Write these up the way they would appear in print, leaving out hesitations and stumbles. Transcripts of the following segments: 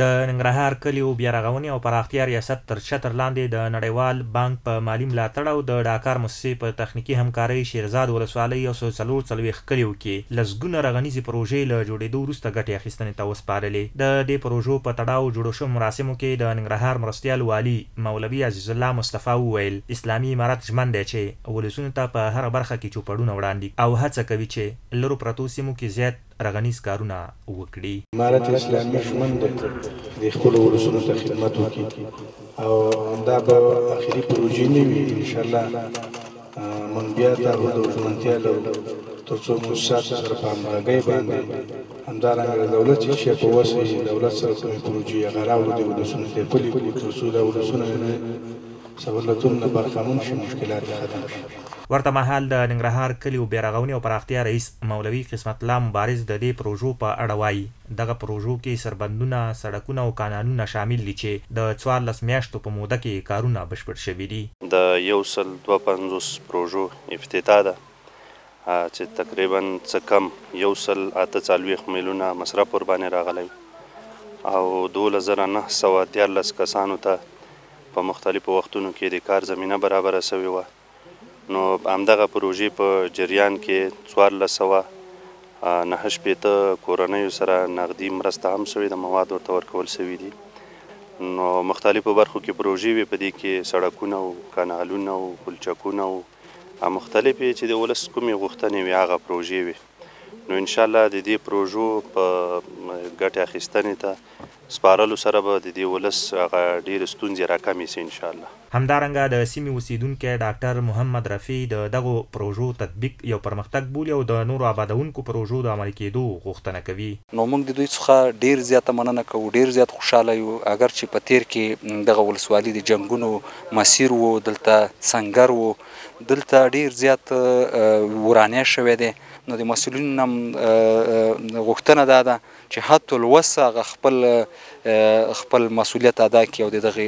د ننګرهار کلیو بیارغونې او پراختیا ریاست تر چتر لاندې د نړۍوال بانک په مالي ملاتړ او د ډاکار موسسې په تخنیکي همکارۍ شېرزاد ولسوالۍ 144 کلیو کې لسګونه رغنیزې پروژې له جوړېدو وروسته ګټې اخیستنې ته وسپارلې. د دې پروژو په تړاو جوړو شوو مراسمو کې د ننګرهار مرستیال والي مولوي عزیزالله مصطفی وویل، اسلامي امارت ژمن دی چې ولسونو ته په هره برخه کې چوپړونه وړاندې او هڅه کوي چې لرو پرتو سیمو کې زیات رغنیز کارونه وکړي. امارت اسلامي ژمن دی چې د خپلو ولسونو ته خدمت وکړي او دا به اخري پروژې نه وي. ان شاء الله مونږ بیا تعهد او ژمنتیا لرو تر څو موسساتو سره په همغږۍ باندې، همدارنګه د دولت چې شی په وسه وي، دولت سره کومې پروژې هغه راوړو، د ولسونو ته یې پلي کړو تر څو دا ولسونه د سهولتونو نه برخمن شي، مشکلات یې ختم شي. ورته مهال د ننګرهار کلیو بیارغونې او پراختیا رئیس مولوي قسمت الله مبارز د دې پروژو په اړه وايي، دغه پروژو کې سربندونه، سړکونه او کانالونه شامل دي چې د 14 میاشتو په موده کې یې کارونه بشپړ شوي دي. د 152 پروژو افتتاح ده چې تقریبا څه کم 148 میلیونه مصرف ورباندې راغلی او 12,913 کسانو ته په مختلفو وختونو کې د کار زمینه برابره شوې وه. نو همدغه پروژې په جریان کې 1469 کورنیو سره نغدي مرسته هم شوې ده، مواد ورته ورکول شوي دي. نو مختلفو برخو کې پروژې وې، په دې کې سړکونه او کانالونه او پلچکونه او مختلفې چې د ولس کومې غوښتنې وې هغه پروژې وې. نو انشاءالله د دې پروژو په ګټې اخیستنې ته سپارلو سره به د دې ولس هغه ډېرې ستونزې راکمې شي انشاءالله. همدارنګه د سیمې اوسېدونکی ډاکټر محمد رفیع د دغو پروژو تطبیق یو پرمختګ بولي او د نورو آبادوونکو پروژو د عملي کېدو غوښتنه کوي. نو موږ د دوی څخه ډېر زیاته مننه کوو، ډېر زیات خوشحاله یو. اګر چې په تېر کې دغه ولسوالي د جنګونو مسیر و، دلته سنګر و، دلته ډېر زیات ورانی شوی دی. نو د مسؤلینو نه هم غوښتنه دا ده چې حتی الوسه هغه خپل مسؤلیت ادا کړي او د دغه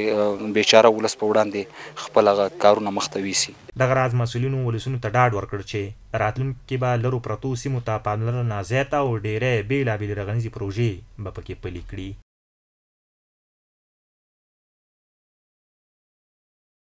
بیچاره ولس په وړاندې خپل هغه کارونه مخته ویسي. دغه راز مسؤلینو ولسونو ته ډاډ ورکړ چې راتلونکي کې به لرو پرتو سیمو ته پاملرنه زیاته او ډېری بېلابېلې رغنیزې پروژې به پکې پلي کړي.